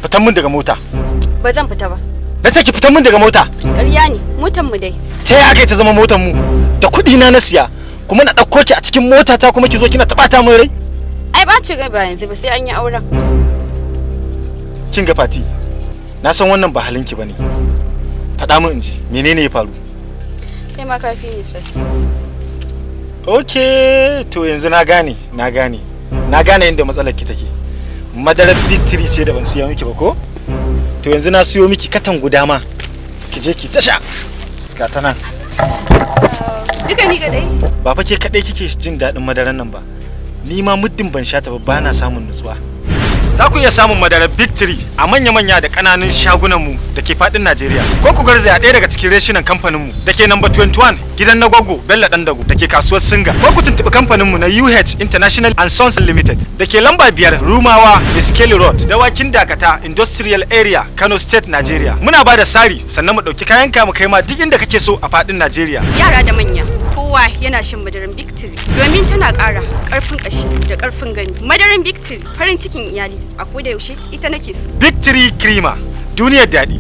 Fitan min daga mota. Ba zan fita ba. Na ce ki fitan min daga mota. Ƙarya ne, motan mu dai. Ta ya aka ta zama motar mu? Da kuɗi na na siya, kuma na ɗauko ki a cikin mota ta, kuma ki zo kina taɓata min rai. Ai ɓacin rai ba yanzu ba, sai an yi auren. Kin ga Fati, na san wannan ba halinki bane. Faɗa min in ji, menene ya faru? Kai ma ka fi ni sani. Okay, to yanzu na gane, na gane. Na gane inda matsalar ki take. Madarar Victory ce da ban siya miki ba ko? To yanzu na siyo miki katan guda ma. Ki je ki tasha. Ga ta nan. Duka ni kadai? Ba fa ke kadai kike jin daɗin madarar nan ba. Ni ma muddin ban sha ta ba, bana samun nutsuwa. Za ku iya samun madarar Victory a manya-manya da ƙananan shagunanmu da ke faɗin Najeriya. Ko ku garzaya ɗaya daga cikin reshinan kamfaninmu da ke number 21 gidan na Gwaggo Bello Dandago da ke kasuwar Singa. Ko ku tuntuɓi kamfaninmu na UH International and Sons Limited da ke lamba 5 Rumawa Miskeli Road, Dawakin Dakata Industrial Area, Kano State, Nigeria. Muna ba da sari, sannan mu ɗauki kayanka mu kai ma duk inda kake so a faɗin Najeriya. Yara da manya, kowa yana shan madaran Victory domin tana ƙara ƙarfin ƙashi da ƙarfin gani. Madaran Victory, farin cikin iyali, a koda yaushe ita nake so. Victory Creamer, duniyar daɗi.